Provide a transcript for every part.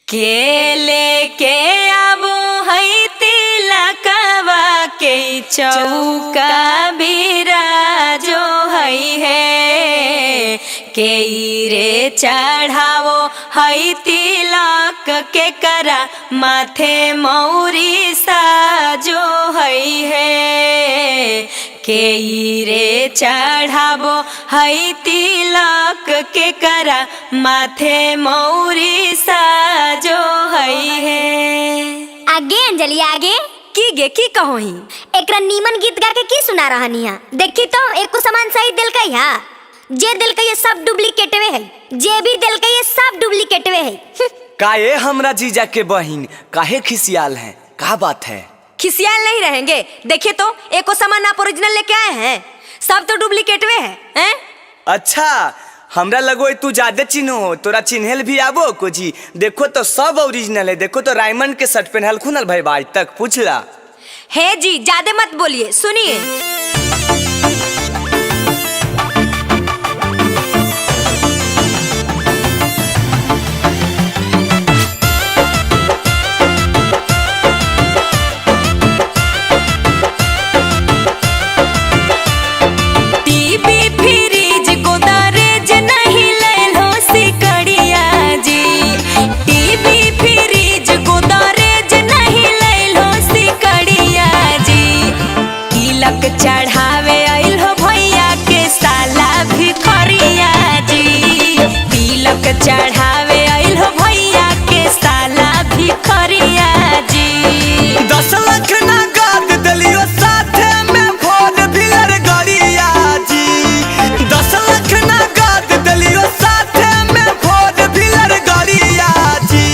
केले के आबो है तिलकवा के चौका बिराजो है हे के रे चढ़ावो है तिलक के करा माथे मौरी साजो है हे के रे चढ़ावो है तिलक के करा माथे मौरी साजो है हे। आगे अंजलि आगे। की गे की कहोही? एकरा नीमन गीत गा के की सुना रहनी है? देखी तो एको सामान सही दिलकई हा, जे दिलकई सब डुप्लीकेटवे है, जे भी दिलकई सब डुप्लीकेटवे है। काहे हमरा जीजा के बहिन काहे खिसियाल है, का बात है? खिसियाल नहीं रहेंगे, देखिए तो एको सामान आप ओरिजिनल लेके आए हैं, सब तो डुप्लीकेटवे है, हैं? अच्छा हमरा लगो तू ज्यादा चिन्हो हो, तोरा चिन्हल भी आबो को जी। देखो तो सब ओरिजिनल है, देखो तो रायमंड के शर्ट पहनल खुनल भाई भाई तक पूछला। हे जी ज्यादा मत बोलिए, सुनिए। टीवी फ्रिज गोदरेज नहीं लैलो सिकड़िया जी, टीवी फ्रिज गोदरेज नहीं लैलो सिकड़िया जी, तिलक चढ़ावे आइल हो भैया के साला भिखरिया जी, तिलक चढ़ावे आइल हो भैया के साला भिखरिया जी। 10 लाख नगद दिलियो साथे में फोर व्हीलर गाड़िया जी, 10 लाख नगद दिलियो साथे में फोर व्हीलर गाड़िया जी,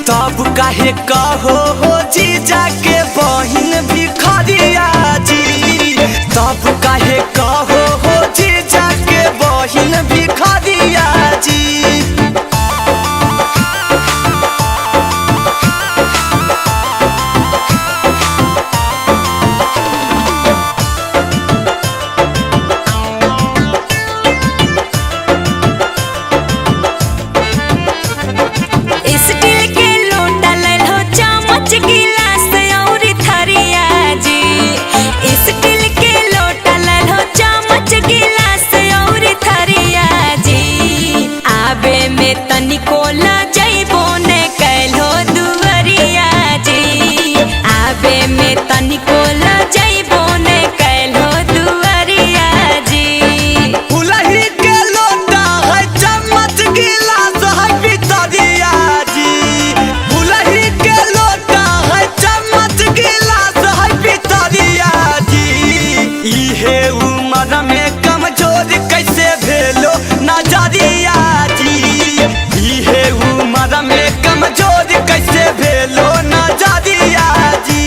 तब काहे कहो हो जीजा के बहिन भिखारिया जी, तब काहे कहो हो जीजा के बहिन भिखारिया जी। स्टील के लोटा लैलो चम्मच गिलास और थरिया जी, स्टील के लोटा लैलो चम्मच गिलास और थरिया जी, आबे में तनिको ल जइबो ने कैलो दुवरिया जी, आबे में तनिको ल जइबो ने कैलो दुवरिया जी। फुलही के लोटा है चम्मच गिलास है पितरिया जी, फुलही के लोटा है चम्मच गिलास है पितरिया जी, इहे उम्र में कमजोर कैसे भेलो नजरिया जी, इहे उम्र में कमजोर कैसे भेलो नजरिया जी।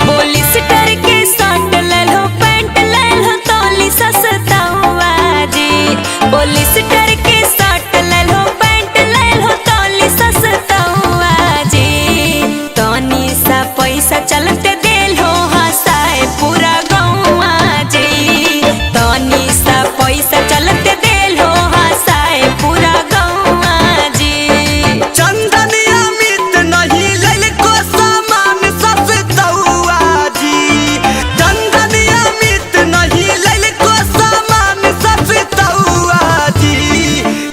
पॉलिस्टर के शर्ट लैलो पैंट लैलो तोली सस्ता हुआ जी, पॉलिस्टर के शर्ट लैलो पैंट लैलो तोली सस्ता हुआ जी, तनी सा पैसा चलते देलो हंसाए पूरा गौआ जी, तनी सा पैसा चलते देलो हंसाए पूरा गौआ जी। चंदन अमित नहीं ललको सामान सस्तौआ जी, चंदन अमित नहीं ललको सामान सस्तौआ जी,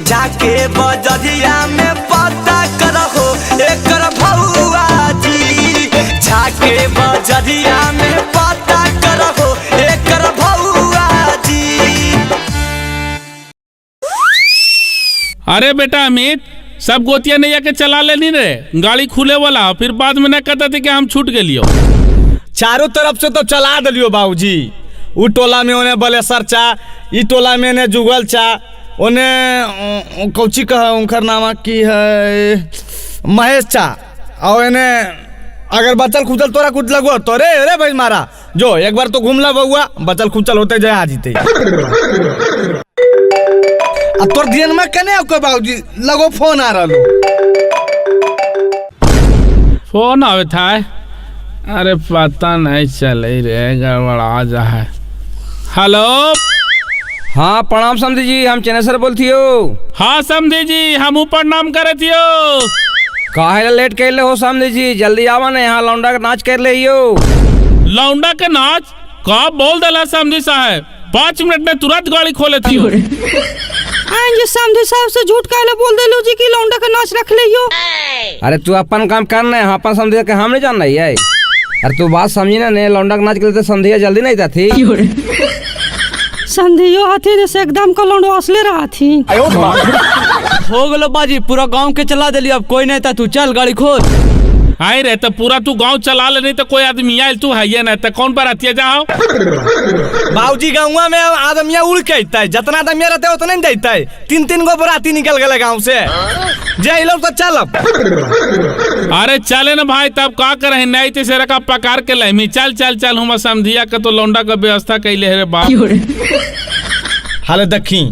जाके बजरिया में पता करहो एकर भौआ जी, जाके बजरिया में पता करहो एकर भौआ जी। अरे बेटा अमित, सब गोतिया नैया के चला लेनी रे, गाड़ी खुले वाला, फिर बाद में न कहता थे कि हम छूट गेलियो। चारों तरफ से तो चला दिलियो बाबूजी, उ टोला में ओने बलेसर चा, ई टोला में ने जुगल चा, ओने कौची कह उनकर नामा की है महेश चा, और एने अगर बचल खुचल तोरा कुछ लगो तो रे रे भाई मारा जो एक बार तो घूम ला बउआ, बचल खुचल होते जाए आ जीते। आ तोर ध्यान में कने आपको बाबूजी लगो फोन आ रहलो। फोन आवे था, अरे पता नहीं चले रे, गड़बड़ा जा है। हेलो। हाँ प्रणाम समधी जी, हम चेनेसर बोलती हो। हाँ समधी जी, हम प्रणाम करत हो। काहे लेट कर ले हो समधी जी, जल्दी आवा ना, यहाँ लौंडा के नाच कर ले हो। लौंडा के नाच का बोल दला समधी साहब, 5 मिनट में तुरंत गाड़ी खोले थी। जी समधी साहब से झूठ काहे बोल देलो जी कि लौंडा के नाच रख ले हो। अरे तू अपन काम कर ना, अपन समधी के हम नहीं जान रही है। अरे तू बात समझी ना, ने लौंडा के नाच के लिए समधिया जल्दी नहीं जाती। समधियो हाथी से एकदम का लौंडो असले रहा थी। हो गलो बाजी, पूरा गांव के चला देली, अब कोई नहीं था, तू चल गाड़ी खोल। आए रे तो पूरा तू गांव चला ले, नहीं तो कोई आदमी आयल तू है ना तो कौन पर आती जाओ। बाबूजी गाँव में आदमिया उड़ के अइतै, जितना आदमिया रहते उतना नहीं देते, 3-3 गो बराती निकल गए गाँव से। जे लोग तो चलब। अरे चले ना भाई, तब का करे नहीं तो से रखा पकार के लहमी। चल चल चल, हम समझिया के तो लौंडा का व्यवस्था कैले रे बाप। हाले देखी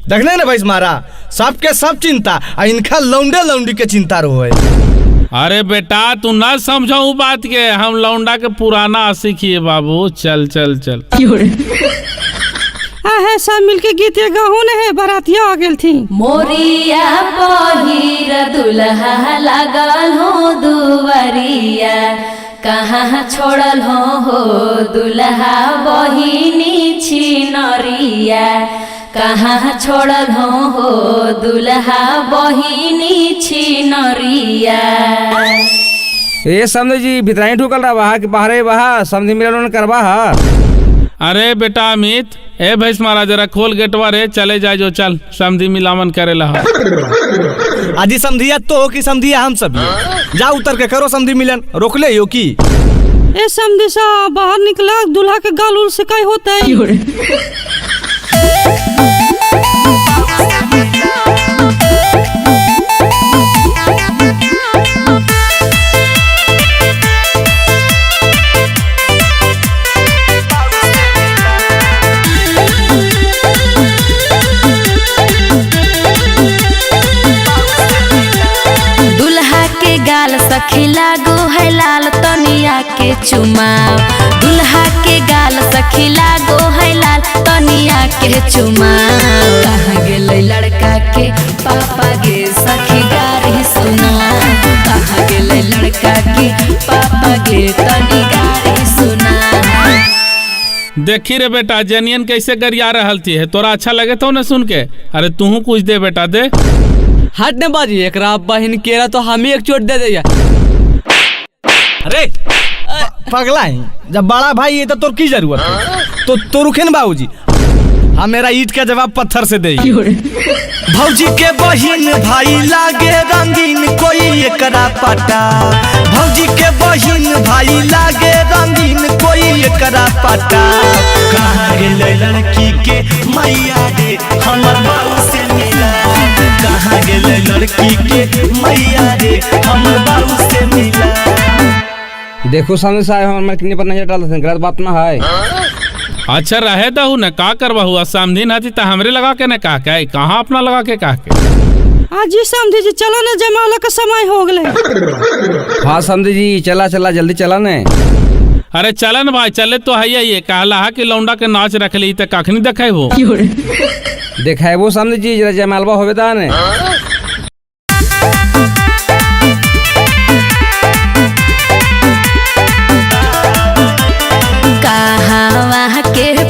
देखने ना भाई मारा सबके सब चिंता आ इनका लौंडे लौंडी के चिंता रहो। अरे बेटा तू ना समझो बात के, हम लौंडा के पुराना आशिक है बाबू। चल चल चल। आहे सब मिलके गीत गाहू ने है, बरातिया आ गेल थी। मोरिया पहिर दुल्हा लागल हो दुवरिया, कहाँ छोड़ल हो दुल्हा बहिनी छिनरिया, कहाँ छोड़ल हो दुल्हा बहिनी छिनरिया। ए समझे जी भीतराई ठुकल रहा बाहर के बाहरे बाहर समझी मिलन करवा हा। अरे बेटा अमित, ए भैंस महाराज जरा खोल गेटवा रे, चले जाए जो, चल समधी मिलावन करे ला। आजी समधिया तो हो कि समधिया हम सब जा उतर के करो समधी मिलन, रोक ले हो की। ए समधी सा बाहर निकला दूल्हा के गाल उल से काय होता है। दुल्हा के गाल सखी लागो है लाल तनिया के चुमाओ, दुल्हा के गाल सखी लागो है लाल तनिया के चुमाओ। कहाँ गेलै लड़का के पापा गे सखी गारी सुना, कहाँ गेलै लड़का के पापा गे तनी गारी सुना। देखी रे बेटा जनियन कैसे गरिया रहल थी है, तोरा अच्छा लगे तो ना सुन के। अरे तू कुछ दे बेटा दे। हट ने बाजी, एकरा बहन केरा तो हम ही एक चोट दे दे। अरे पगला है, जब बड़ा भाई है तो तोर की जरूरत है, तो तो रुके न बाबूजी, हम मेरा ईट का जवाब पत्थर से दे। भौजी के बहिन भाई लागे रंगीन कोई एकरा पटा, भौजी के बहिन भाई लागे रंगीन कोई एकरा पटा। कहाँ गेलै लड़की के मैया रे हमर बाबू से मिला, कहाँ गेलै लड़की के मैया रे हमर बाबू से मिला। देखो सामने साहब हमारे मलकिनी पर नजर डालते हैं, गलत बात ना है। अच्छा रहे दहु न का करवा हुआ, समझी ना थी तो हमरे लगा के न कहा के, कहाँ अपना लगा के कहा के। आज जी समझी जी चलो ना, जमाला का समय हो गए। हाँ समझी जी चला चला जल्दी चला ने। अरे चलन भाई चले तो है ये कहला कि लौंडा के नाच रख ली तो कखनी देखे हो। देखे वो समझी जी जरा जमालवा होवे ता ने।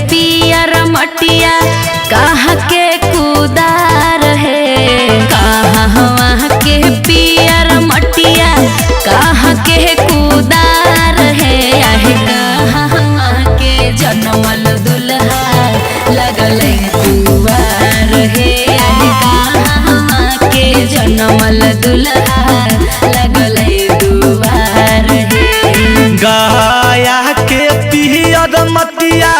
पियर मटिया कहाँ के कुदार है, कहाँ के पियर मटिया कहाँ के कुदार है, आहे कहाँ के जनमल दुल्हा लगल कुवार है, आहे कहाँ के जनमल दुल्हा लगल दुआर है। गाया के पियर मटिया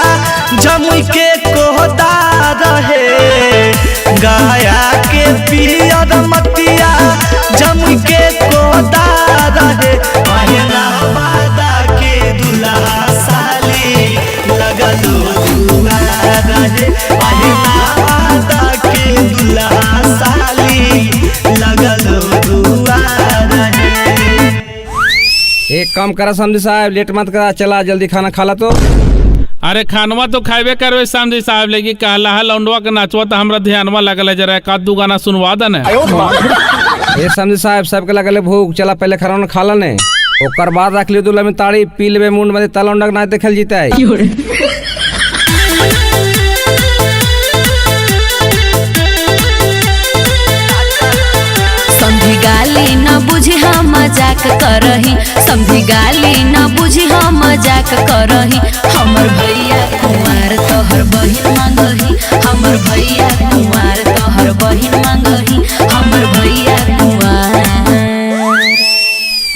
जमुई के कोहदार है, गाया के पियर मटिया जमुई के कोहदार है। पहला वादा के दुल्हा साली लगल दुआर है, पहला वादा के दुल्हा काम करा समझी साहब, लेट मत करा, चला जल्दी खाना खा ला तो। अरे खानवा तो खाबे करवे समझी साहब, लेकिन कहला है लौंडवा के नाचवा तो हमरा ध्यानवा लगल है, जरा एक आध दू गाना सुनवा दे ने। ए समझी साहब सबके लगल है भूख, चला पहले खाना खा ला ने, ओकर बाद रख लियो दूल्हा में ताड़ी पी लेबे मुंड में, तल लौंडा के नाच देखल जीता है। समझी गाली न बुझी हम मजाक करही, समझी गाली न बुझी हम मजाक करही, हमर भैया कुंवार तोहर बहिन मांगही, हमर भैया कुंवार तोहर बहिन मांगही, हमर भैया कुंवार।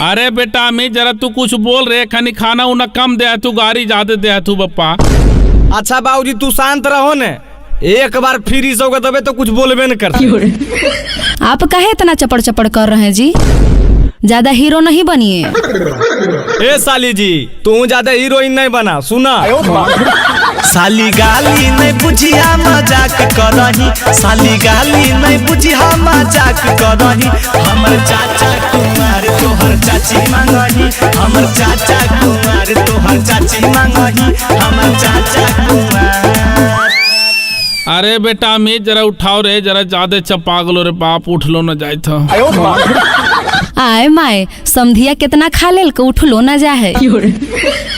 अरे बेटा अमित जरा तू कुछ बोल रे, खानी खाना उना कम दे तू, गाड़ी ज्यादा दे तू बप्पा। अच्छा बाबूजी तू शांत रहो ने, एक बार फिर ई सब दबे तो कुछ बोलबे न करते। आप काहे इतना चपड़ चपड़ कर रहे हैं जी, ज्यादा हीरो नहीं बनिए। ए साली जी तू ज्यादा हीरोइन नहीं बना, सुना। साली गाली नहीं बुझिया मजाक करही, साली गाली नहीं बुझिया मजाक करही, हमर चाचा कुमार तोहर चाची मांगही, हमर चाचा कुमार तोहर चाची मांगही, हमर चाचा कुमार। अरे बेटा अमित जरा उठाओ रे, जरा ज्यादा चपा गलो रे बाप, उठलो न जाए था। आए माए समधिया कितना खा लेल के उठलो न जाए।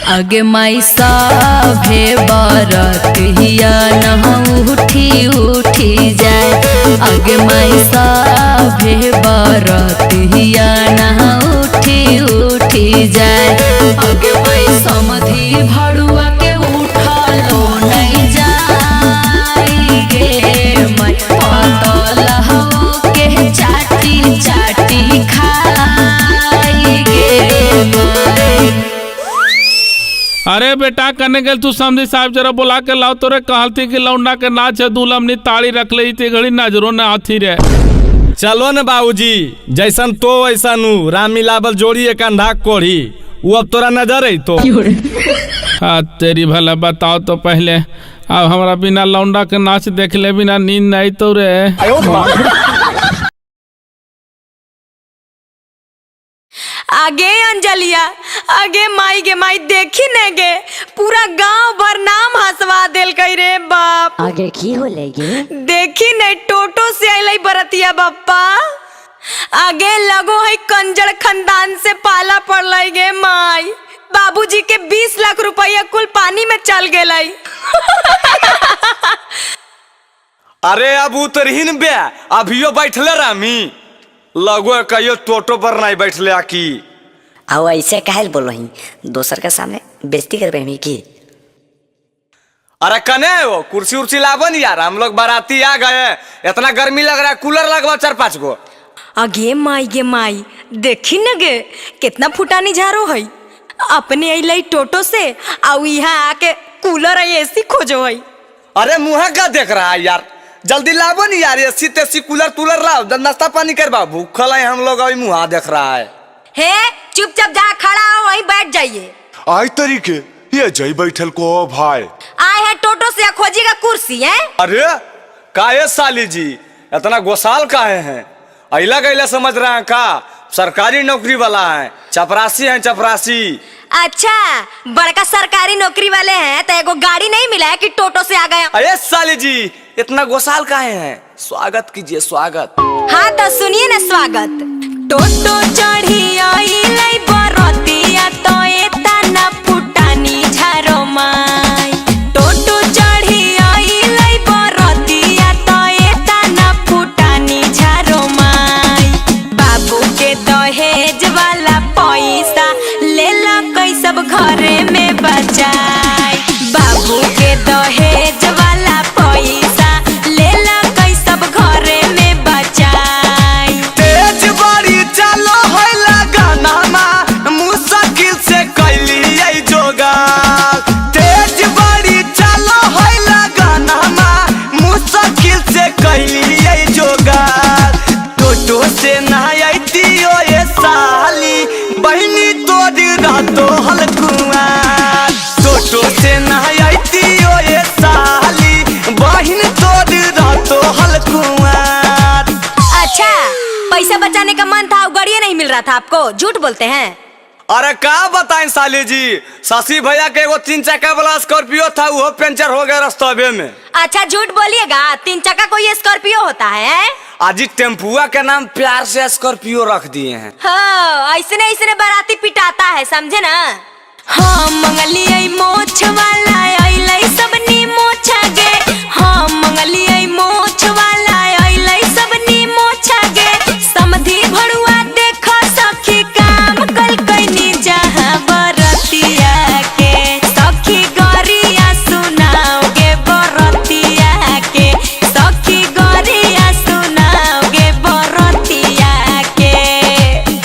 आगे माई सभे बरतिया न उठी उठी जाए, आगे माई सभे बरतिया न उठी उठी जाए, आगे माई समधि भड़ुआ के उठलो नहीं जाए गे माई, पतला हो के चाटी चाटी खाई गे माई। अरे बेटा कने गेल तू समझी साहब, जरा बुला के लाओ तोरे, कहलती कि लौंडा के नाच है दूल्हा ताड़ी रख ले, घड़ी नजरो न आथी रे। चलो न बाबूजी, जैसन तो वैसन ऊ, राम मिलावल जोड़ी एक अंधा कोढ़ी, वो अब तोरा नजर आई तो। हाँ तेरी भला बताओ तो पहले, अब हमरा बिना लौंडा के नाच देख ले बिना नींद नहीं तो रे। आगे अंजलिया, आगे माई गे माई देखी ने गे, पूरा गांव भर नाम हंसवा देल कई रे बाप। आगे की होले गे? देखी ने टोटो से आइलै बरतिया बप्पा, आगे लगो है कंजर खानदान से पाला पड़लै गे माई, बाबूजी के 20 लाख रुपया कुल पानी में चल गेलै। अरे अब उतरहीन बे, अभियो बैठले रामी लगो कहियो टोटो पर नहीं बैठले आकी। आओ ऐसे काहे बोल रही, दोसर के सामने बेइज्जती करबे हमी की? अरे कने वो कुर्सी उर्सी लाबो नहीं यार, हम लोग बाराती आ गए, इतना गर्मी लग रहा है, कूलर लगवा 4-5 गो। आगे माई गे माई देखी न गे कितना फुटानी झारो है, अपने अइलै टोटो से आउ यहाँ आके कूलर एसी खोजो है। अरे मुँह का देख रहा है यार, जल्दी लाबो नहीं यार, एसी तेसी कूलर तूलर लाओ, नाश्ता पानी करवाओ, भूखल है हम लोग, अभी मुँह देख रहा है। हे चुपचाप जा खड़ा हो वहीं बैठ जाइए। आई तरीके ये जई बैठल को भाई आए हैं टोटो से खोजिएगा कुर्सी है। अरे काहे साली जी इतना गोसाल काहे हैं, अइला गैला समझ रहा है का, सरकारी नौकरी वाला है, चपरासी है चपरासी। अच्छा बड़का सरकारी नौकरी वाले हैं तो एगो गाड़ी नहीं मिला है कि टोटो से आ गया। अरे साली जी इतना गोसाल काहे हैं, स्वागत कीजिए स्वागत। हाँ तो सुनिए ना स्वागत। टोटो चढ़ी आइलै बरतिया तो एतना फुटानी झारो माई, टोटो चढ़ी आइलै बरतिया तो एतना फुटानी झारो माई, बाबू के दहेज वाला पैसा लेला कई सब घरे में बचाई, बाबू के दहेज वाला पैसा लेला कई सब घरे में बचाई। तेज बारी चलो है लगाना मुश्किल से कैली आई जोगार, तेज बारी चलो है लगाना मुश्किल से कैली आई जोगार, टोटो से ना आईतियो ये साली बहनी तोरी रातो हलकुआर, टोटो से ना आईतियो ये साली बहन तोरी रातो हलकुआर। अच्छा पैसा बचाने का मन था, गाड़ियाँ नहीं मिल रहा था आपको, झूठ बोलते हैं। अरे का बताएं साली जी, शशि भैया के एगो 3 चक्का वाला स्कॉर्पियो था, वो पंचर हो गया रास्ते में। अच्छा झूठ बोलिएगा, 3 चक्का कोई स्कॉर्पियो होता है? आज टेम्पुआ के नाम प्यार से स्कॉर्पियो रख दिए हैं। हाँ, ऐसने ऐसने बाराती पिटाता है, समझे ना। हाँ मंगलियै मोछ वाला अइलै सबनी मोछा गे, हाँ मंगलियै मोछ वाला अइलै सबनी मोछा गे, समधी भरुआ देख सखी काम कल कैनी जहाँ बरतिया के, सखी गरिया सुनाओगे बरतिया के, सखी गरिया सुनाओगे बरतिया के।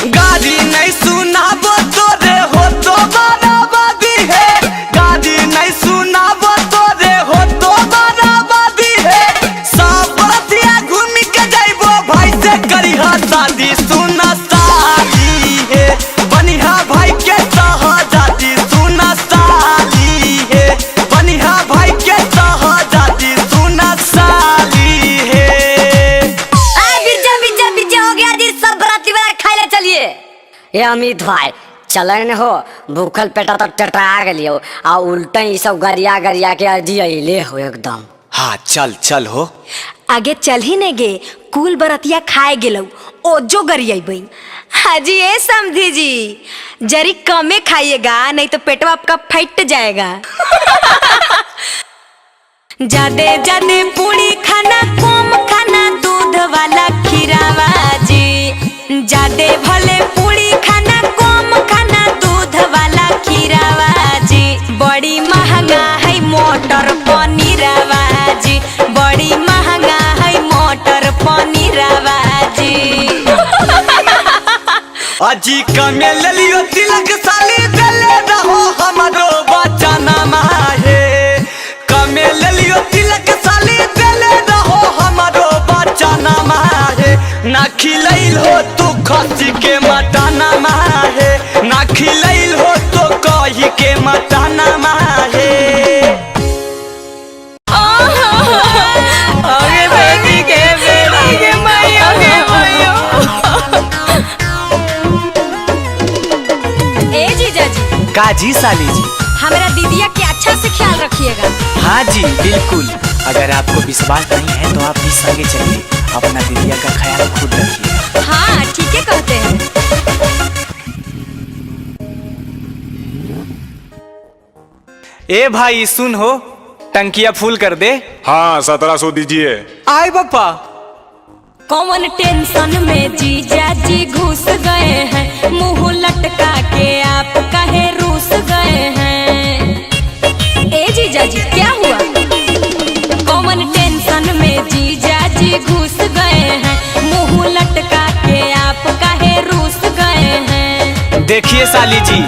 गाड़ी नहीं सुनाबो तोरे हो तो बराबरी है, गाड़ी नहीं सुनाबो तोरे हो तो बराबरी है, सब बरतिया घूमी के जाइबो भाई से करिहा शादी सुना साली है, बनिहा भाई के सहजादी सुना साली है, बनिहा भाई के सहजादी सुना साली है। आ बिरजा बिरजा बिरजा हो गया जी, सब बराती वाला खाए ले चलिए। ए अमित भाई चलन हो, भूखल पेटा तो टटरा गेलियो आ उल्टा ही सब गरिया गरिया के अजी अइले हो एकदम। हाँ चल चल हो आगे चल ही ने गे, कुल बरतिया खाए गेलौ ओजो गरियबै। हाजी ए समधी जी जरी कमे खाइएगा नहीं तो पेटवा आपका फट जाएगा। जादे जादे पूरी खाना कम खाना दूध वाला खीरावा जी, जादे भले पूरी खाना कम खाना दूध वाला खीरावा जी, बड़ी महंगा है मोटर पनीरवा जी, बड़ी महंगा है मोटर पनीरवा जी। अजी कमे लियो तिलक साली दले रहो हमारो बचाना माहे, कमे लियो तिलक साली दले रहो हमारो बचाना माहे, ना खिलैल हो तू खसी के मटाना माहे, ना खिलैल हो तो कही के मटाना माहे। अरे बेटी के बेटी के मायो के मायो। ए जीजा जी। का जी साली जी? हमारा दीदिया के अच्छा से ख्याल रखिएगा। हाँ जी बिल्कुल, अगर आपको विश्वास नहीं है तो आप भी संगे चलिए, अपना दीदिया का ख्याल खुद रखिए। हाँ ठीक है कहते हैं। ए भाई सुन हो, टंकिया फूल कर दे। हाँ 1700 दीजिए। आए बापा। कौन टेंशन में जीजा जी घुस गए हैं, मुंह लटका के आप कहे रूस गए हैं। ए जीजा जी क्या हुआ? कौन टेंशन में जीजा जी घुस गए हैं, मुंह लटका के आप कहे रूस गए हैं। देखिए साली जी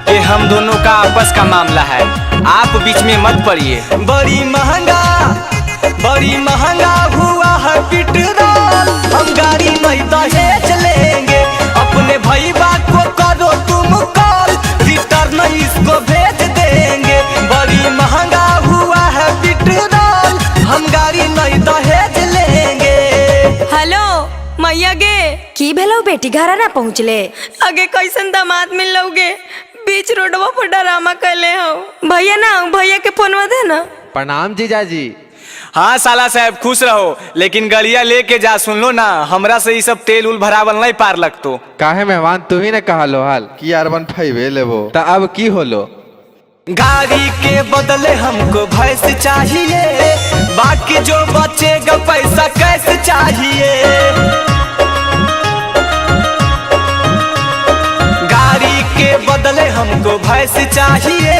ये हम दोनों का आपस का मामला है, आप बीच में मत पड़िए। बड़ी महंगा हुआ है पेट्रोल, हम गाड़ी नहीं दहेज लेंगे, अपने भैया को करो तुम कॉल, रिटर्न इसको भेज देंगे। बड़ी महंगा हुआ है पेट्रोल, हम गाड़ी नहीं दहेज लेंगे। हेलो मैया गे, की भेलो बेटी घर ना पहुँचले? आगे कैसन दामाद मिल गे, बीच रोडवा पर डरामा कैले हो। भैया ना भैया के फोनवा दे ना। प्रणाम जीजाजी। हाँ साला साहब खुश रहो, लेकिन गलिया लेके जा, सुन लो ना हमरा से ये सब तेल उल भरावल नहीं पार लगतो। काहे मेहमान तू ही ने कहा लो हाल कि R15 लेबो, त अब की होलो? गाड़ी के बदले हमको भैंस चाहिए, बाकी जो बचेगा पैसा कैसे चाहिए। गाड़ी के बदले हमको भैंस चाहिए,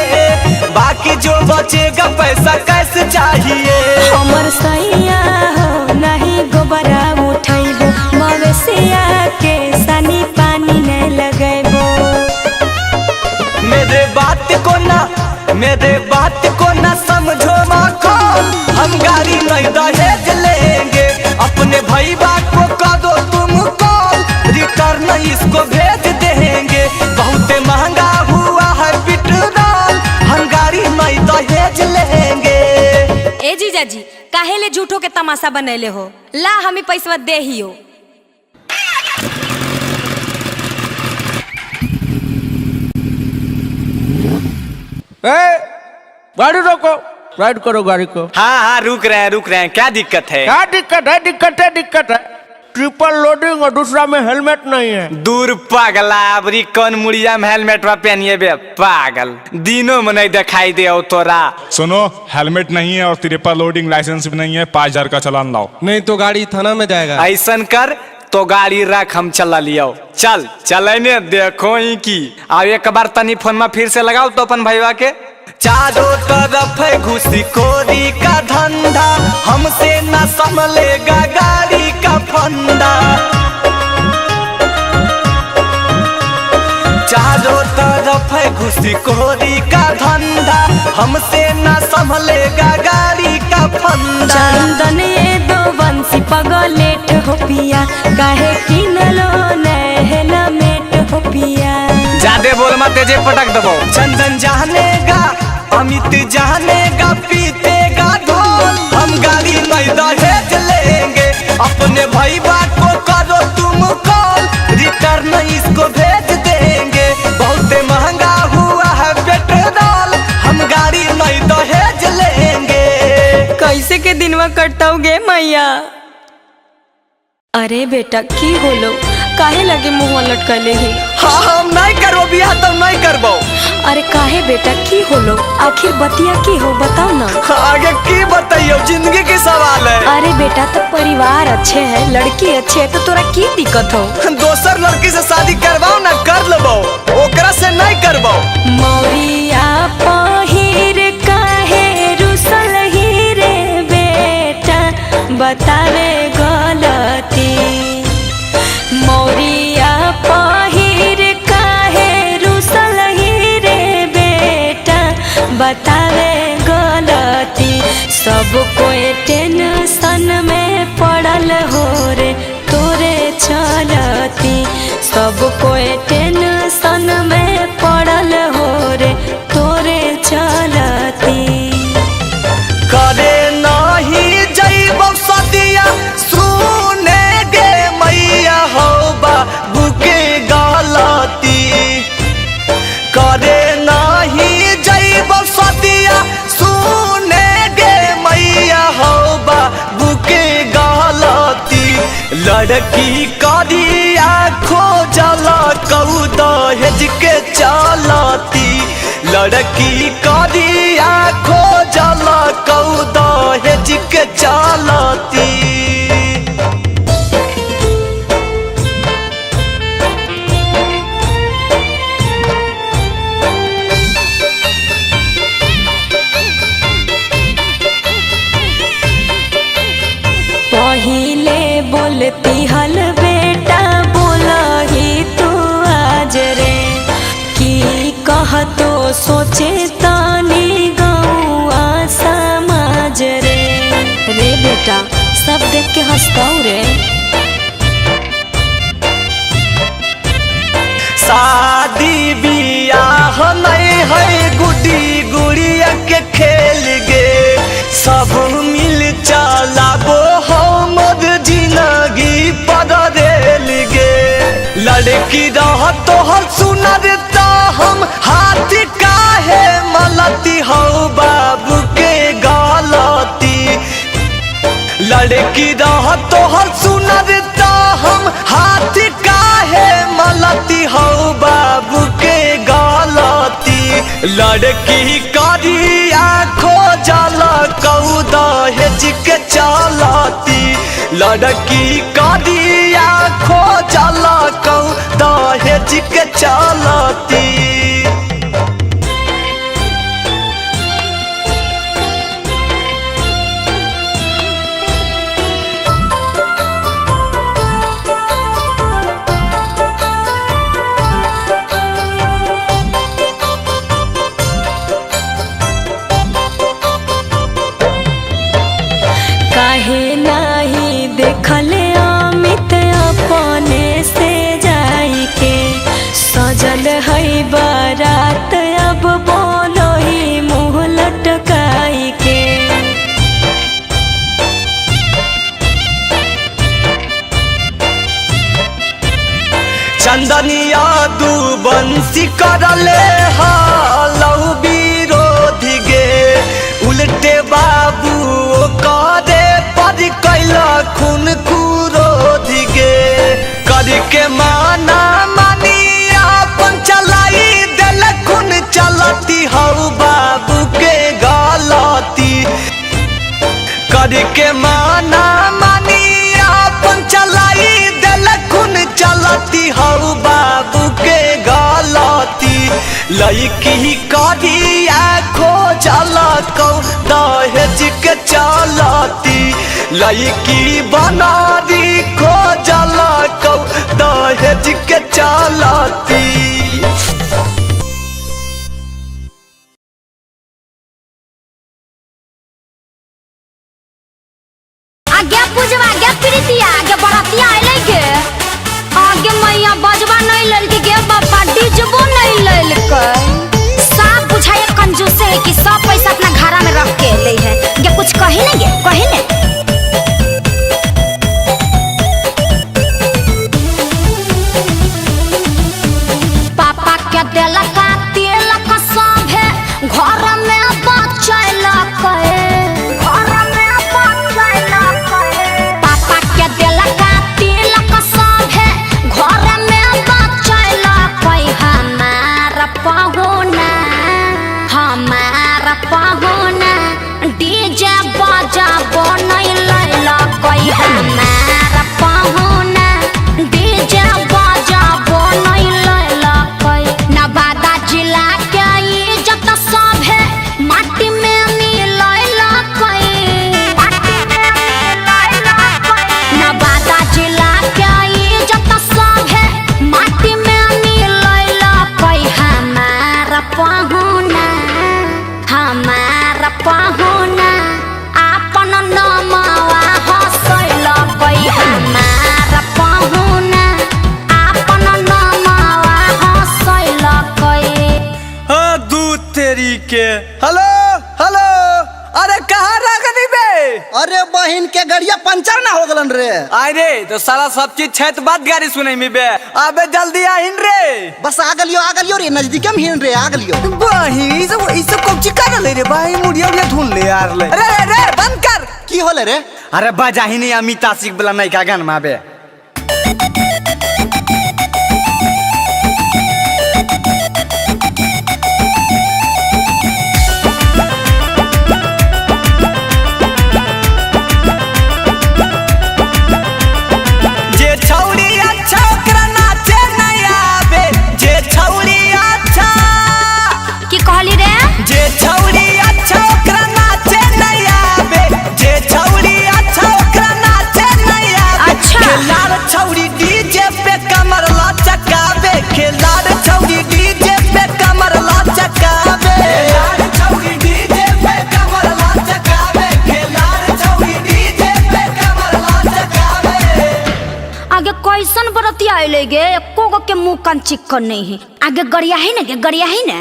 बाकी जो बचेगा पैसा कैसे चाहिए। हमर सैया हो नहीं गोबरा उठैबो, मवेशिया के सनी पानी नहीं लगैबो। मेरे बात को ना समझो माखो, हम गाड़ी नहीं दहेज लेंगे, अपने भैया को करो तुम कॉल, रिटर्न इसको भेज देंगे। बहुत महंगा हुआ है पेट्रोल, हम गाड़ी नहीं दहेज लेंगे। ए जीजा जी काहे ले झूठो के तमाशा बनैले हो, ला हमें पैसा दे ही हो। गाड़ी रोको, राइड करो गाड़ी को। हाँ हाँ रुक रहे हैं, रुक रहे हैं, क्या दिक्कत है? क्या दिक्कत है? दिक्कत है, दिक्कत है, ट्रिपल लोडिंग और दूसरा में हेलमेट नहीं है। दूर पागला, अबरी कौन मुड़िया में हेलमेट पहनिए बे पागल, दिनों में नहीं दिखाई दे तोरा। सुनो, हेलमेट नहीं है और ट्रिपल लोडिंग लाइसेंस भी नहीं है, 5000 का चालान लाओ, नहीं तो गाड़ी थाना में जाएगा। ऐसा कर तो गाड़ी रख, हम चला लियो। चल चल देखो ही की। अब एक बार तनी फोन में फिर से लगाओ तो अपन भैया के। चारों तरफ है घुसखोरी का धंधा, हमसे न संभलेगा गाड़ी का फंदा। चारों तरफ है घुसखोरी का धंधा, हमसे न संभलेगा गाड़ी का फंदा। चंदन ये दो बंसी पगलेट हो पिया, काहे किनलो हेलमेट हो पिया। जादे बोल मत, तेजे पटक दबो। चंदन जानेगा, अमित जानेगा, पीतेगा ढोल, हम गाड़ी नहीं दहेज लेंगे। अपने भैया को करो तुम कॉल, रिटर्न इसको भेज देंगे। बहुत महंगा हुआ है पेट्रोल, हम गाड़ी नहीं दहेज लेंगे। कैसे के दिनवा कटताओगे मैया? अरे बेटा की होलो, काहे लगे मुँह लटकले ही? हाँ हम नहीं करबो बियाह तो नहीं करबो। अरे काहे बेटा की होलो, आखिर बतिया की हो बताओ ना। आगे की बताइयो, जिंदगी के सवाल है। अरे बेटा तो परिवार अच्छे है, लड़की अच्छे है, तो तोरा की दिक्कत हो? दोसर लड़की से शादी करवाओ ना, कर लेबो, ओकरा से नहीं करबो। मौरिया पहिर काहे रुसल ही रे बेटा, बतावे गलती। मौरिया पहिर काहे रुसल ही रे बेटा, बतावे गलती। सब कोई टेंशन में पड़ल हो रे तोरे चलती, सब कोई टेंशन में पड़ल हो रे तोरे चलती। करे नहीं जइबो सदिया, सुने गे मैया हो बाबू के गलती। करे नहीं जइबो सदिया, सुने गे मैया हो बाबू के गलती। लड़की करिया खोजला कऊ दहेज के चलती, लड़की करिया खोजला कऊ दहेज के चलती। पहिले बोलती हल बेटा बोलही तू आज रे, की कहतो सोचे तानी गौआ समाज रे। रे बेटा सब देख के हंसताऊ रे। शादी बियाह नहीं है गुड्डी गुड़िया के खेल गे, सब मिल चलाबो हमर जिंदगी पर रेल गे। लड़की रह तोहर सुनर ता हम हाथ काहे मलती हो बाबू के गलती। लड़की रह तोहर सुनर ता हम हाथ काहे मलती हो बाबू के गलती। लड़की करिया खोजला कऊ दहेज के चलती, लड़की करिया खोजला कऊ दहेज के चलती। काहे नाही देखले अमित अपने से जाई के, सजल है बारात अब बोलो ही मुँह लटकाई के। चंदनिया दू बंसी करले हालौ बीरो उल्टे बाबू करे पर कैला खून कुरोध गे करके माना मानी अपन चलाई दिल खून चलती हऊ बाबू के गलती करके माना मानी अपन चलाई दिल खून चलती हऊ बाबू के गलती लड़की करिया खो चलकौ दहेज के चलती लड़की बनारी खो जलकौ दहेज के चलती। आगे पूजवा आगे प्रीतिया आगे बरातिया अइलै गे। आगे मैया बजवा नहीं ललके गे बापा डीजबो नहीं ललकै। सब बुझाए कंजूस है कि सब पैसा अपना घरा में रख के अइलै है गे। कुछ कही नहीं गे कही नहीं। पापा के देलका तिलक सभे घर में बचैलकै। घर में बचैलकै। पापा के देलका तिलक सभे घर में बचैलकै। हमार पहुना हमार पहुना डीजे बजाबो नहीं लैलकै। हमार पहुना डीजे बजाबो नहीं लैलकै। नवादा जिला के इज्जत सभे माटी में मिलैलकै। नवादा जिला के इज्जत सभे माटी में मिलैलकै। हमार पहुना हमार पहुना आपन नमवा हँसैलकै। हमार पहुना आपन नमवा हँसैलकै। हाँ दूध तेरी के। हेलो हेलो अरे कहाँ रख दी बे? अरे बहन के गड़िया पंचर ना हो गलन रे। अरे तो साला सब चीज छै तो बात गाड़ी सुनै में बे। अबे जल्दी आहिन रे। बस आ गलियो रे नजदीक में हिन रे आ गलियो। बहिन ई सब कौची कर ले रे भाई मुड़िया उड़िया धुन ले यार ले। अरे रे रे बंद कर। की होले रे? अरे बजाही नहीं अमित आशिक वाला नयका गाना बे। जे छौरी अच्छा ओकरा नाचे नहीं आवे। जे छौरी अच्छा की कहली रे? जे छौरी अच्छा ओकरा नाचे नहीं आवे। जे छौरी अच्छा ओकरा नाचे नहीं आवे। अच्छा। खेलार छौरी डीजे पे कमर लचकावे। खेलार छौरी डीजे पे कमर लचकावे। खेलार छौरी डीजे पे कमर लचकावे। खेलार छौरी डीजे पे कमर लचकावे। आगे कैसन बरतिया अइलै गे एको गो के मुंह कान चिक्कन नहीं है। आगे गरिया है ना गे गरिया है ना।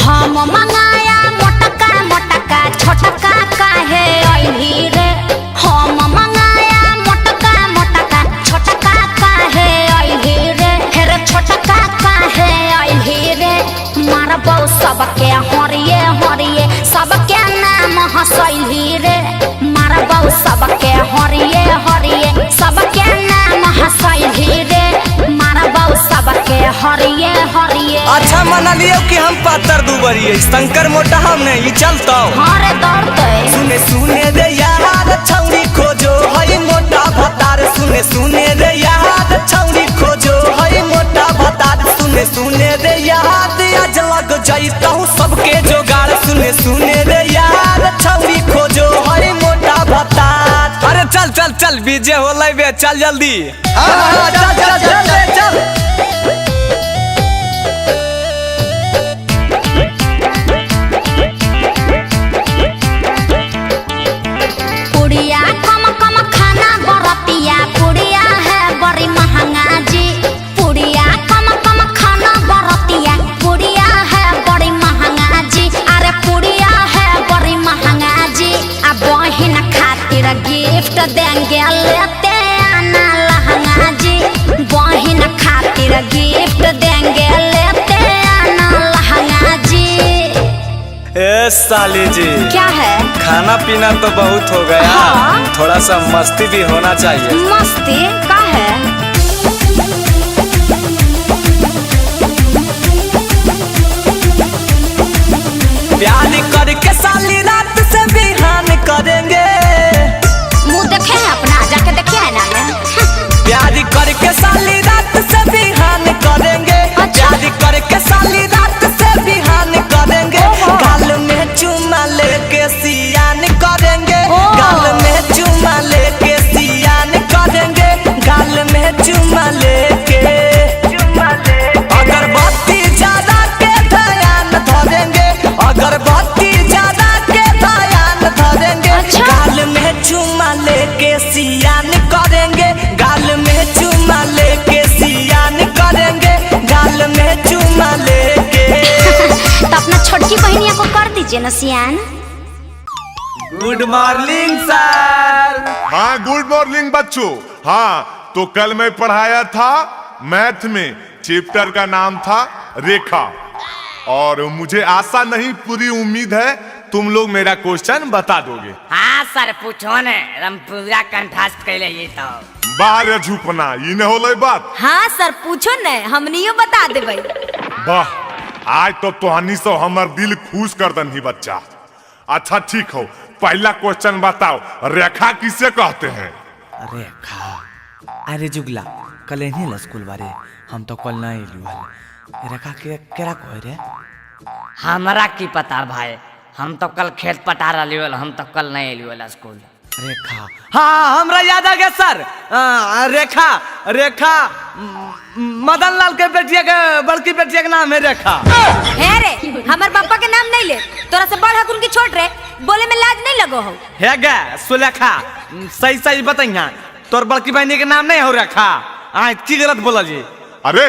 हम मंगाया मोटका मोटका छोटका काहे अइली रे। हम मंगाया मोटका मोटका छोटका काहे अइली रे। हे रे छोटका काहे अइली रे। मारबौ सबके हरिये हरिये सबके नाम हँसैली रे। मारबौ सबके हरिये हरिये सबके नाम हँसैली रे। मारबौ सबके हरिये हरिये। अच्छा मना लियो कि हम पातर दुबरिए शंकर मोटा हम नहीं चलता। हाँ रे दौड़ते। सुने सुने रे यार छौरी खोजो हई मोटा भतार। सुने सुने रे यार छौरी खोजो हई मोटा भतार। सुने सुने रे यार आज लग जाता हूँ सबके जोगाड़। सुने सुने रे यार छौरी खोजो हई मोटा भतार। अरे चल चल चल बीजे होलै बे चल जल्दी। हाँ चल चल चल चल। पुड़िया कम कम खाना बरतिया पुड़िया है बड़ी महंगा जी। पुड़िया कम कम खाना बरतिया पुड़िया है बड़ी महंगा जी। अरे पुड़िया है बड़ी महंगा जी। आ बहिन खातिर गिफ्ट दे ए साली जी, क्या है? खाना पीना तो बहुत हो गया। हाँ? थोड़ा सा मस्ती भी होना चाहिए। मस्ती का है? प्यार करके साली रात से बिहान करेंगे। मुँह देखे है अपना, जाके देखे है ना। प्यार करके साली रात से बिहान करेंगे। अच्छा? प्यार करके साली रात से बिहान करेंगे। गाल में चुमा लेके सियान करेंगे। गाल में चुमा लेके सियान करेंगे। गाल में चुमा लेके अगरबत्ती ज्यादा के ध्यान धरेंगे। अगरबत्ती ज्यादा के ध्यान धरेंगे। अच्छा? गाल में चुमा लेके सियान करेंगे। गाल में चुमा लेके सियान करेंगे। गाल में चुमा लेके। तो अपना छोटकी बहनिया को कर दीजिए ना सियान। Good morning sir. हाँ गुड मॉर्निंग बच्चों। हाँ तो कल मैं पढ़ाया था मैथ में, चैप्टर का नाम था रेखा, और मुझे आशा नहीं पूरी उम्मीद है तुम लोग मेरा क्वेश्चन बता दोगे। हाँ सर पूछो ने, हम पूरा कंठास्त कैले ये तो। बाहर झूपना ये न होलै बात। हाँ सर पूछो ने, हमनियो बता देबै। वाह आज तो तोहनी सब हमर दिल खुश कर दनी बच्चा। अच्छा ठीक हो, पहला क्वेश्चन बताओ, रेखा किसे कहते हैं? रेखा? अरे जुगला कल नहीं स्कूल बारे, हम तो कल नहीं एलू हल। रेखा के केरा कहे रे? हमरा की पता भाई, हम तो कल खेत पटा रही हल, हम तो कल नहीं एलू हल स्कूल। रेखा, हाँ हमरा याद आ गया सर। रेखा, रेखा मदन लाल के बेटिया के बड़की बेटिया के नाम है रेखा। है रे, हमर पापा के नाम नहीं ले, तोरा से बड़ हकुन की छोट रे, बोले में लाज नहीं लगो हो। है गे सुलेखा, सही सही बताइया, तोर बड़की बहनी के नाम नहीं हो रेखा? आज की गलत बोला जी। अरे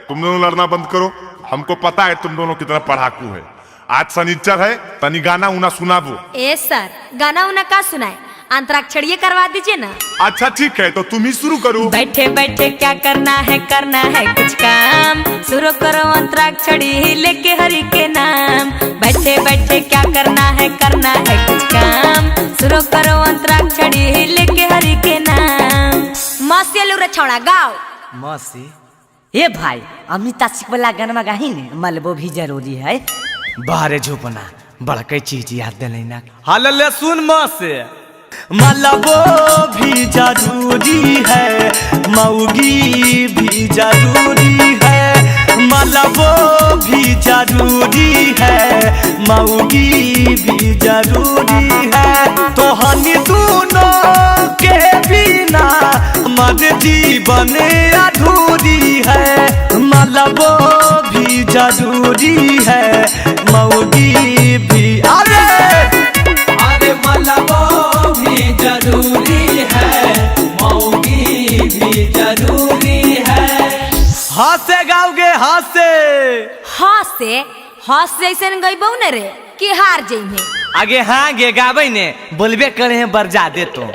तुम दोनों लड़ना बंद करो, हमको पता है तुम दोनों कितना पढ़ाकू है। आज शनिचर है, तनी गाना उना सुनाबो। ए सर गाना उना का सुनाए, अंतराक्षरी करवा दीजिए ना। अच्छा ठीक है, तो तुम ही शुरू करो। बैठे बैठे क्या करना है, करना है कुछ काम, शुरू करो अंतराक्षरी लेके हरि के नाम। बैठे बैठे क्या करना है, करना है कुछ काम, शुरू करो अंतराक्षरी लेके हरि के नाम। मौसी लू रे छोड़ा गाओ। मौसी? ए भाई अमिता सिंह वाला गाना गाही ने, मलबो भी जरूरी है। बाहरे झोपना बड़के चीज याद दिलाई ना। हाल ले सुन मौसी, मलबो भी जरूरी है, मौगी भी जरूरी है। मलबो भी जरूरी है, मौगी भी जरूरी है। तो हनी दोनों के बिना मर जीवन अधूरी है। मलबो भी जरूरी है, मौगी भी। अरे अरे मलबो भी जरूरी है, मौगी भी जरूरी है। हाथ से गाओगे, हाथ से। हाथ से? हाथ से ऐसे गईबो न रे कि हार जइहे। आगे हाँ गे गाबै ने, बोलबे करे हैं बरजा दे तो।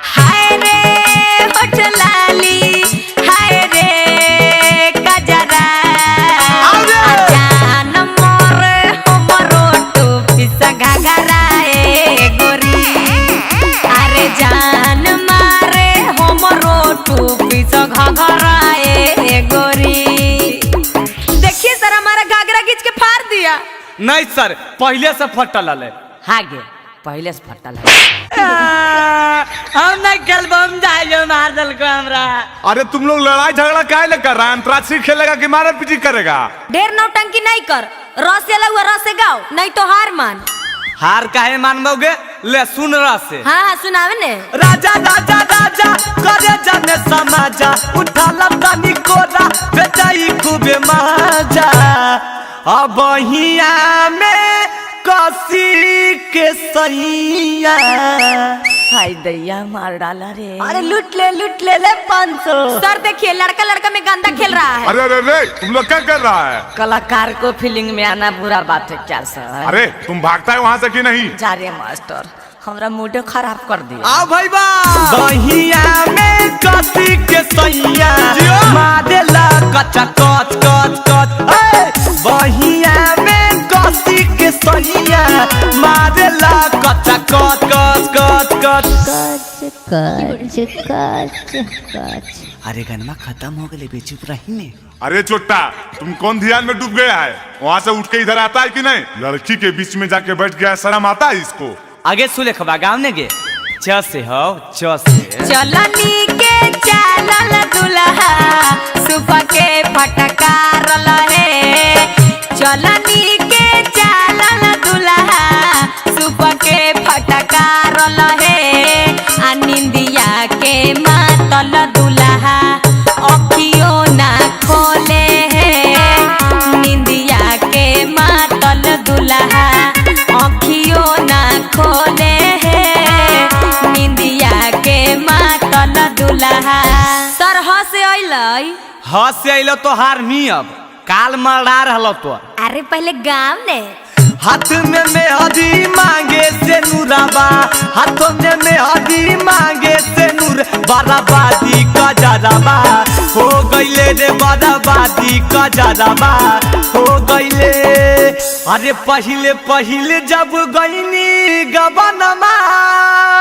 हाय रे होठ लाली, हाय रे कजरा, जान मोरे हमरो टोपी सा घाघरा ए गोरी। अरे जान मारे हमरो टोपी सा घाघरा ए गोरी। देखिए सर हमारा घाघरा खींच के फाड़ दिया। नहीं सर पहले से फटल है। हाँ गे पहले से फटल है। हम नहीं कल बम जाइयो मार दल को हमरा। अरे तुम लोग लड़ाई झगड़ा काहे ले कर रहा है? अंतराक्षरी खेलेगा कि मारा पीटी करेगा? ढेर नौटंकी नहीं कर, रस से हुआ रस से गाओ, नहीं तो हार मान। हार काहे मानबोगे? ले सुन रस से। हाँ हाँ सुनावे ने। राजा राजा राजा करे जाने समाजा, उठा लतानी कोरा बेचाई खूबे माजा। अब हिया में कसी के सैया, हाय दैया मार डाला रे। अरे लूट ले ले 500। सर देखिए लड़का लड़का में गंदा खेल रहा है। अरे अरे अरे तुम लोग क्या कर रहा है? कलाकार को फीलिंग में आना बुरा बात है क्या सर? अरे तुम भागता है वहाँ से कि नहीं? जा रे मास्टर, हमरा मूड खराब कर दिया। आओ भाई बा बहिया में कसी के सैया मारेला कचा कच कच कच। बहिया में कसी के सैया कच कच कच। अरे गनमा खत्म हो गए, बेचुप रही ने। अरे चोट्टा, तुम कौन ध्यान में डूब गया है? वहाँ से उठ के इधर आता है कि नहीं? लड़की के बीच में जाके बैठ गया है, शर्म आता है इसको। आगे सुलेखवा गाँव ने गे च से हो च से। चलनी के चलल दुल्हा सुपा के फटकार है। चलनी के चलल दुल्हा सुपा के फटकार है। आ निंदिया के मातल दुल्हा अखियो ना खोले है। निंदिया के मातल दुल्हा अखियो ना खोले है। निंदिया के मातल दुल्हा। सर हसे अइलै? हसे अइलो तो हार मी अब काल मरा रहलो तो। अरे पहले गाँव ने। हाथ में मेहंदी मांगे से नूराबा, हाथों में मेहंदी मांगे से नूर, बराबादी का जराबा हो गईले रे, बराबादी का जराबा हो गईले। अरे पहले पहले जब गईनी गबनमा।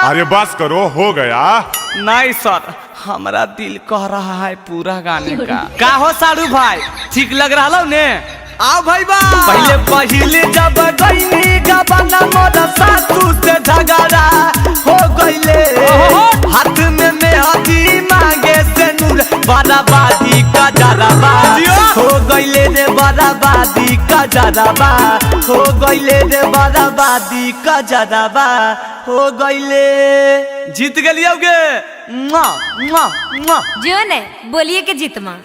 अरे बस करो, हो गया। नहीं सर, हमारा दिल कह रहा है पूरा गाने का। का हो सारू भाई, ठीक लग रहा ने? आओ भाई बा। पहले पहले जब गईनी गबना मोरा सासू से झगड़ा हो गईले। हाथ में मेहंदी मांगे से नूर, बराबादी का जराबा हो गईले रे, बराबादी का जराबा हो गईले रे, बराबादी का जराबा हो गईले। जीत गलियो गे। जो ने बोलिए के जीतमा।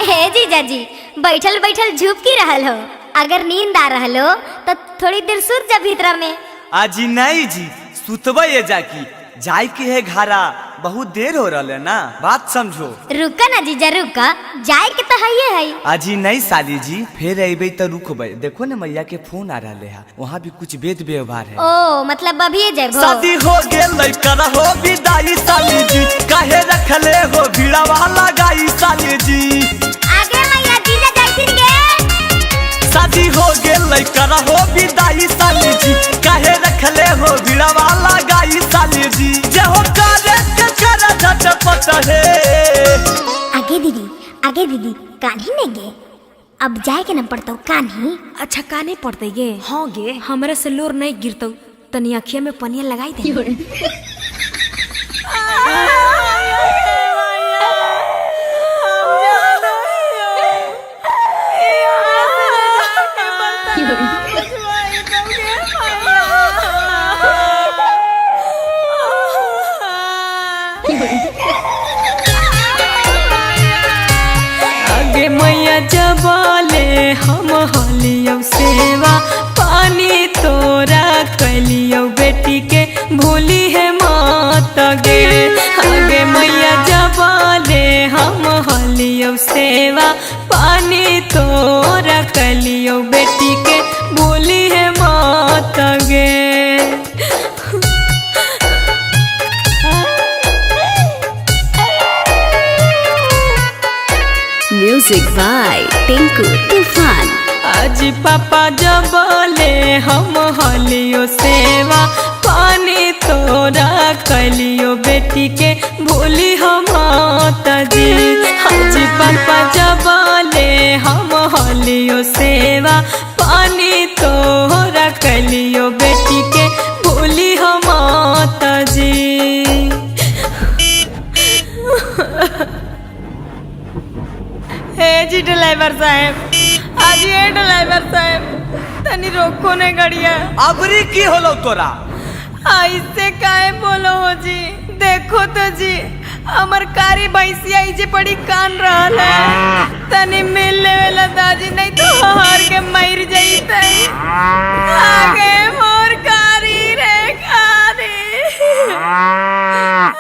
हे जीजाजी, बैठल बैठल झुपकी रहल हो। अगर नींद आ रहल हो तो थोड़ी देर सुत जा भीतरा में। आजी नहीं जी, सुतबे ये जाकी जाय के है घारा, बहुत देर हो रहा है ना, बात समझो। रुका ना जीजा रुका, जाए के तो है ये है। अजी नहीं साली जी, फिर अबे तो रुकबे। देखो ना मैया के फोन आ रहा है, वहाँ भी कुछ वेद व्यवहार है। ओ मतलब अभी जाए। शादी हो गेल कर हो विदाई साली जी, काहे रखले हो भीड़ा वाला गाई साली जी। आगे मैया जीजा जाइथिन गे। शादी हो गेल कर हो विदाई साली जी, काहे रखले हो भीड़ा वाला गाई साली जी। जे हो करे के कर झटपट है। आगे दीदी, आगे दीदी, कान्ही नहीं गे। अब जाए के न पड़तो कान्ही। अच्छा कान्ही पड़ते गे? हाँ गे, हमरा से लोर नहीं गिरतो, तनी अखिया में पनिया लगाई दे। आगे मैया जबले हम हलियौ सेवा पानी तोरा कलियौ बेटी के भूली है मात गे। आगे मैया जबले हम हलियौ सेवा पानी तोरा कलियौ बेटी के भूली है मात गे। म्यूजिक बाय टिंकू तूफान। आज पापा जबले हम हलियो सेवा पानी तोरा कलियो बेटी के भूली हम जी। आज पापा जबले हम हलियो सेवा पानी तोरा कलियो बेटी के भूली हम जी। हे जी ड्राइवर साहब, आज ये ड्राइवर साहब तनी रोको ने गड़िया। अबरी की होलो तोरा? ऐसे काहे बोलो हो जी, देखो तो जी हमर कारी भैंसिया इजे पड़ी कान रहल है, तनी मिल लेवेला दाजी नहीं तो हार के मर जईते। आगे मोर कारी रे कारी,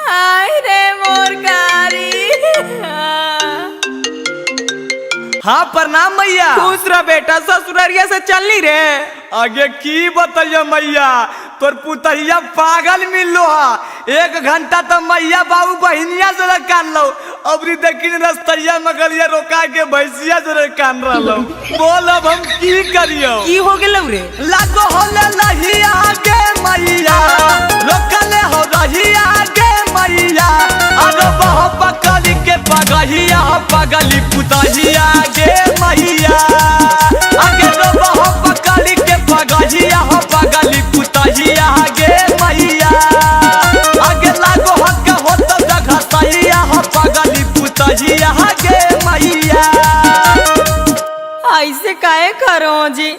आय रे मोर कारी। हाँ प्रणाम मैया। खुश रह बेटा, ससुरारिया से चलनी रे। आगे की बताइए मैया, तोर पुतहिया पागल मिललो हा, 1 घंटा तो मैया बाबू बहिनिया जोरे कान लो, अबरी देखी रस्तैया मगलिया रोका के भैंसिया जोरे कान रहलो। बोल अब हम की करियो? की हो गेलौ रे? लागो होले लहिया गे मैया, रोकले हो रहिया गे मैया, अरे बह पकड़ी के पगहिया पगली पुतहिया गे मैया, आगे रो बह पकड़ी के पगहिया पगली पुतहिया गे मैया, आगे लागो हक हो तो जगह सहिया पगली पुतहिया गे मैया। ऐसे काहे करो जी,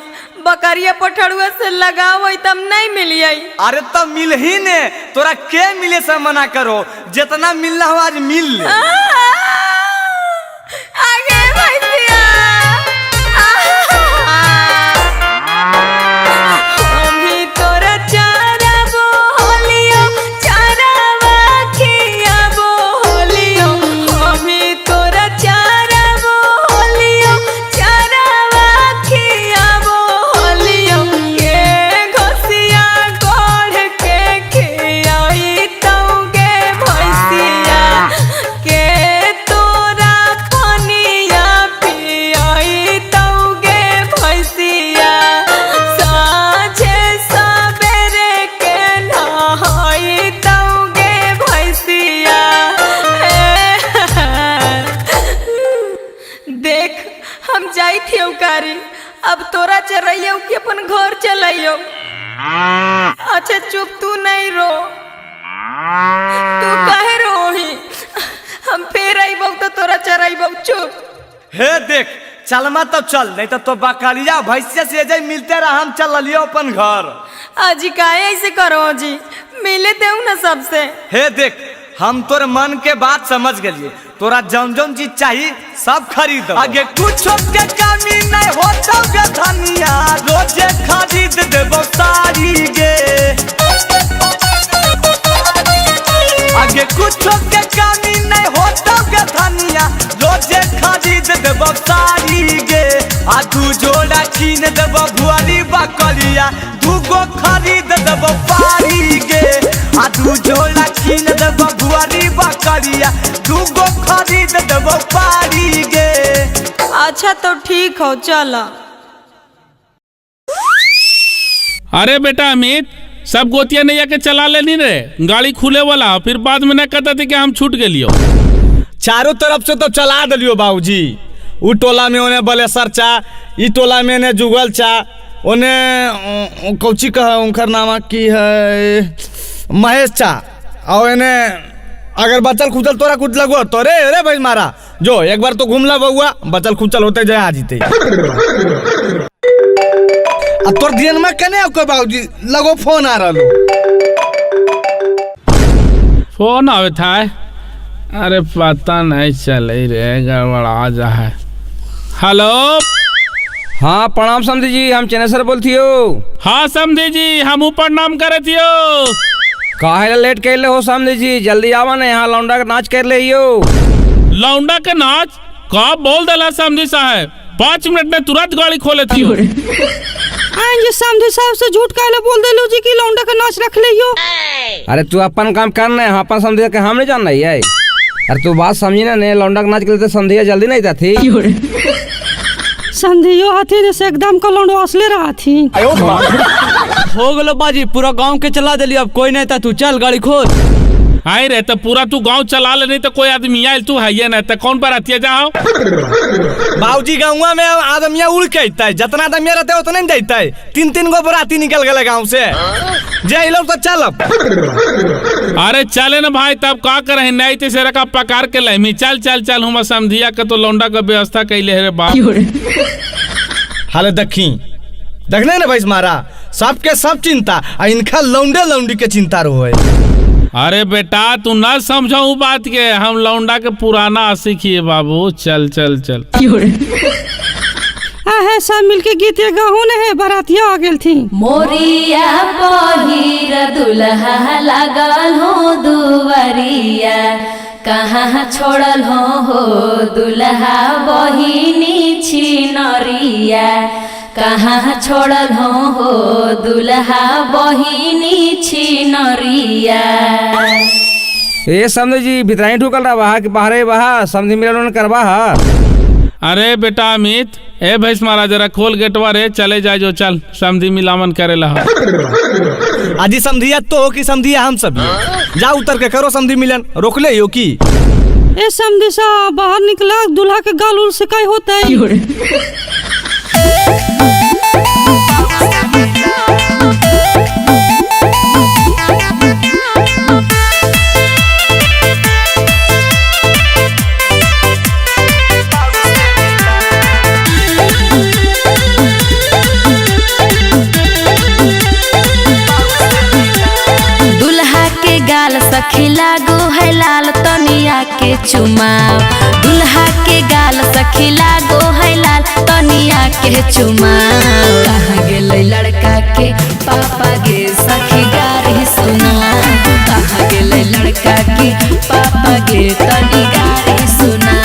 बकरिया पठरुआ से लगाओ तब नहीं मिलिए। अरे तब मिल ही ने, तोरा के मिले से मना करो, जितना मिलना हो आज मिल ले। आगे भैया हम तोरा चारा बोलियो, चारावा खिया बोलियो, हम तोरा चारा बोलियो, चारावा खिया बोलियो, के घोसिया गोड़ के खियाई तौगे भैंसिया, के तोरा पनिया पियाई तौगे भैंसिया, साँझे सबेरे के नहाई तौगे भैंसिया। देख हम जाई थे उकारी, अब तोरा चरैयो कि अपन घर चलैयो। अच्छा चुप, तू नहीं रो, तू काहे रोही, हम फिर अइबौ तो तोरा चरैबौ। चुप। हे देख चलमा तब चल, नहीं तो बकरिया भैंसिया से जाई मिलते रहा, हम चल लियो अपन घर। अजी काहे ऐसे करो जी, मिले देऊ ना सबसे। हे देख हम तोर मन के बात समझ गेलिए, तोरा जौन जौन चीज चाहिए सब खरीद। आगे कुछ के कमी नहीं होता गे धनिया, रोजे खरीद देबो साड़ी गे। आगे कुछ के कमी नहीं होता गे धनिया, रोजे खरीद देबो साड़ी गे। आ दू जोड़ा कीन देबो भुआरी बकरिया, दूगो खरीद देबो पारी गे। आ दू जोड़ा कीन देबो भुआरी बकरिया, दूगो खरीद देबो पारी गे। अच्छा तो ठीक हो, चलो। अरे बेटा अमित, सब गोतिया नैया के चला लेनी रे, गाड़ी खुले वाला, फिर बाद में न कहता थे कि हम छूट गेलियो। चारों तरफ से तो चला दिलियो बाबूजी, उ टोला में ओने बलेसर चा, ई टोला में ने जुगल चा, ओने कौची कह उनकर नाम की है महेश चा, और एने अगर बचल खुचल तोरा कुछ लगो तो रे रे भाई मारा जो एक बार तो घूम ला बउआ, बचल खुचल होते जाए आ जीते। अब तोर दिन में कने आपको बाबूजी लगो फोन आ रहा, फोन आवे था। अरे पता नहीं चले रे, गड़बड़ा जा है। हेलो। हाँ प्रणाम समधी जी, हम चेनेसर बोलती हो। हाँ समधी जी, हम ऊपर नाम करे थियो। काहे लेट कर ले हो समधी जी, जल्दी आवा ना, यहाँ लौंडा के नाच कर ले हो। लौंडा के नाच का बोल दिला समधी साहब, 5 मिनट में तुरंत गाड़ी खोले थी। जी समधी साहब से झूठ काहे बोल देलो जी कि लौंडा का नाच रख ले हो। अरे तू अपन काम कर ना, अपन समधी के हम नहीं जान रही है। अरे तू बात समझी ना, ने लौंडा के नाच के लिए समधिया जल्दी नहीं जाती। समधियो हाथी से एकदम का लौंडो असले रहा थी। हो गलो बाजी, पूरा गांव के चला देली, अब कोई नहीं था, तू चल गाड़ी खोल। आए रे तो पूरा तू गांव चला ले, नहीं तो कोई आदमी आयल तू है नहीं तो कौन पर आती है जाओ। बाबूजी गाँव में आदमिया उड़ के अइतै, जितना आदमिया रहते उतने जैतै, 3-3 गो बराती निकल गए गाँव से, जे लोग तो चल। अरे चले ना भाई, तब का करे, नहीं तो से रखा पकार के लहमी। चल चल चल, हम समझिया के तो लौंडा का व्यवस्था कैले रे बाप। हाले देखी देखने ना भाई मारा सबके सब चिंता, आ इनका लौंडे लौंडी के चिंता रहो है। अरे बेटा तू ना समझाऊ बात के, हम लौंडा के पुराना आशिक ही बाबू। चल चल चल। आहे सब मिलके गीत गाहू ने है, बरातिया आ गेल थी। मोरिया पहिर दुल्हा लागल हो दुवरिया, कहाँ छोड़ल हो दुल्हा बहिनी छिनरिया, कहाँ छोड़ल हो दुल्हा बहिनी छिनरिया। ए समझे जी भीतराई ठुकल रहा बहा कि बाहरे बहा समझी मिलन करवा हा। अरे बेटा अमित, ए भैंस महाराज जरा खोल गेटवा रे, चले जाए जो चल समधी मिलावन करे ला। आजी समधिया तो हो कि समधिया हम सब जा उतर के करो समधी मिलन, रोक ले यो की। ए समधी साहब बाहर निकला दूल्हा के गाल उल से काय होता है। सखी लागो है लाल तनिया के चुमाओ, दुल्हा के गाल सखी लागो है लाल तनिया के चुमाओ। कहाँ गेलै लड़का के पापा गे सखी गारी सुना, कहाँ गेलै लड़का के पापा गे तनी गारी सुना।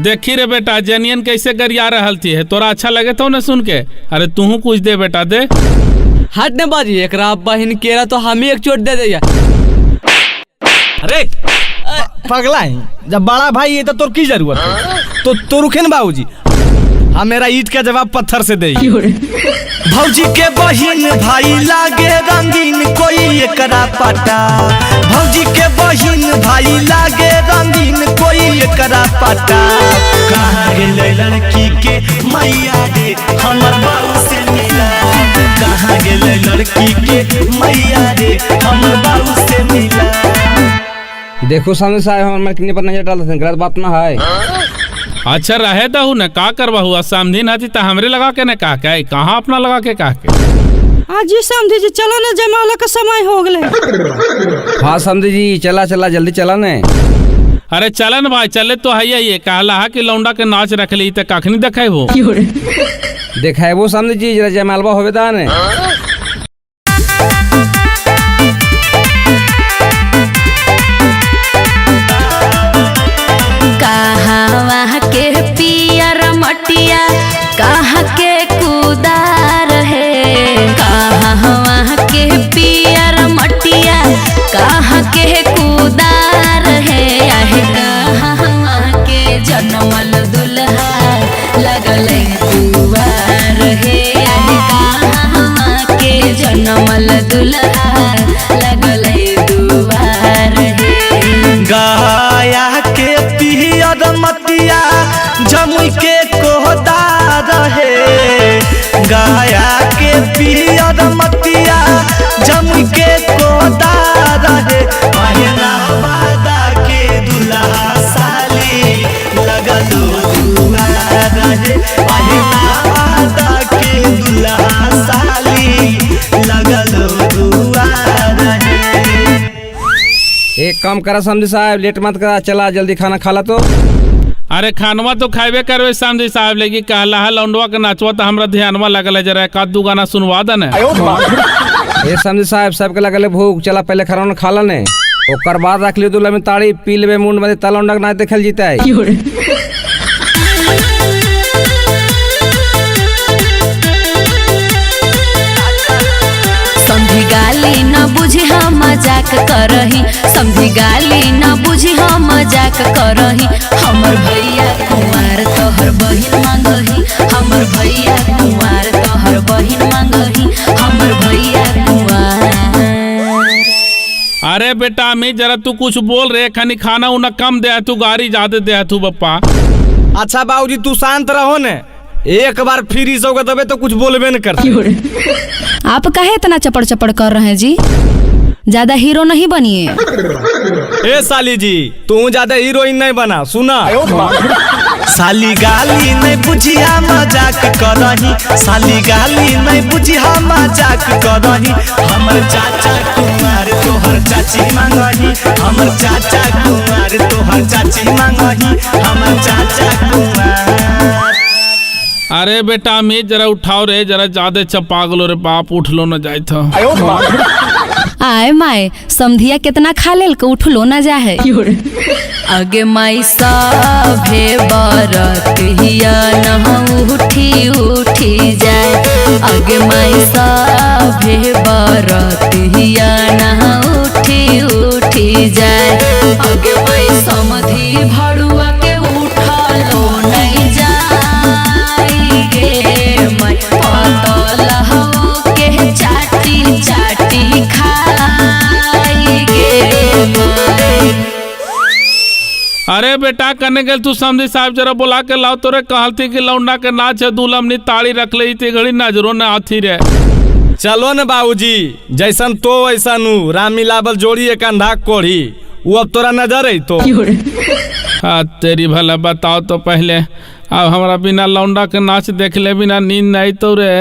देखी रे बेटा जनियन कैसे गरिया रहल थी है, तोरा अच्छा लगे तो न सुन के। अरे तू कुछ दे बेटा दे। हट ने बाजी, एकरा बहिन केरा तो हम ही एक चोट दे दे। अरे पगला है, जब बड़ा भाई है तो तोर की जरूरत है, तो रुके न बाबूजी, हम मेरा ईट का जवाब पत्थर से दे। भौजी के बहिन भाई लागे रंगीन कोई एकरा पटा, भौजी के बहिन भाई लागे रंगीन कोई एकरा पटा। कहाँ गेलै लड़की के मैया रे हमर बाबू से मिला, कहाँ गेलै लड़की के मैया रे हमर बाबू से मिला। देखो सामने साहब हमारे किन्ने पर नजर डालते हैं, गलत बात ना है। अच्छा रहे दहु न का करवा हुआ समझी ना थी हमरे लगा के न कहा के कहाँ अपना लगा के कहा के। आज जी समझी जी चलो ना जमाला का समय हो गए। हाँ समझी जी चला चला जल्दी चला ने। अरे चलन भाई चले तो है ये कहला है कि लौंडा के नाच रख ली तो कखनी देखे वो देखे वो समझी जी जरा जमालवा होवे ता ने। के पियर मटिया कहाँ के कुदार है, कहाँ के पियर मटिया कहाँ के कुदार है, आहे कहाँ के जनमल दुल्हा लगल कुवार है, आहे कहाँ के जनमल दुल्हा लगल दुआर है। गाया के पियर मटिया जमुई के कोहदा रहे, गाया के पियर मटिया जमुई के कोहदा रहे। पहला वादा के दुल्हा साली लगल दुआ रहे, पहला वादा के दुल्हा साली लगल दुआ रहे। एक काम करा समझी साहब लेट मत करा, चला जल्दी खाना खा ला तो। अरे खानवा तो खाबे करवे समझी साहब, लेकिन कहला है लौंडवा के नाचवा तो हमरा ध्यानवा लगल है, जरा एक आध दू गाना सुनवा दे ने। ए समझी साहब सबके लगल है भूख, चला पहले खाना खा ला ने, ओकर बाद रख लियो दूल्हा में ताड़ी पी लेबे मुंड में ता लौंडा के नाच देखल जीतै। समझी गाली न बुझी हम मजाक करही, समझी गाली न बुझी हम मजाक करही, हमर भैया कुंवार तोहर बहिन मांगही, हमर भैया कुंवार तोहर बहिन मांगही, हमर भैया कुंवार। अरे बेटा अमित जरा तू कुछ बोल रे, खानी खाना उना कम दे तू गाड़ी ज्यादा दे तू बप्पा। अच्छा बाबूजी तू शांत रहो ने, एक बार फिर इस होगा तबे तो कुछ बोलबे न कर। आप काहे इतना चपड़ चपड़ कर रहे हैं जी, ज्यादा हीरो नहीं बनिए। ए साली जी तू ज्यादा हीरोइन नहीं बना सुना। साली गाली नहीं बुझिया मजाक करही, साली गाली नहीं बुझिया मजाक करही, हमर चाचा कुमार तोहर चाची मांगही, हमर चाचा कुमार तोहर चाची मांगही, हमर चाचा कुमार। अरे बेटा अमित जरा उठाओ रे, जरा ज्यादा चपा गलो रे बाप, उठ लो न जाए था। आय माय, समधिया कितना खा लेल के उठलो ना जाहे। अगे माई सभे बरतिया न उठी उठी जाए। अगे माई सभे बरतिया न उठी उठी जाए। अगे माई समधि भड़ुआ के उठलो नहीं जाई गे माई, पतला हो के चाटी चाटी खाई गे माई। अरे बेटा कने गेल तू समधी साहब जरा बुला के लाओ तोरे कहलती कि लौंडा के नाच है दूलमनी ताड़ी रख ले इते घड़ी नजरो न आथी रे। चलो न बाबूजी, जैसन तो वैसा नु राम मिलावल जोड़ी एक अंधा कोढ़ी, वो अब तोरा नजर आई तो। हाँ तेरी भला बताओ तो पहले, अब हमारा बिना लौंडा के नाच देख ले बिना नींद नहीं तो रे।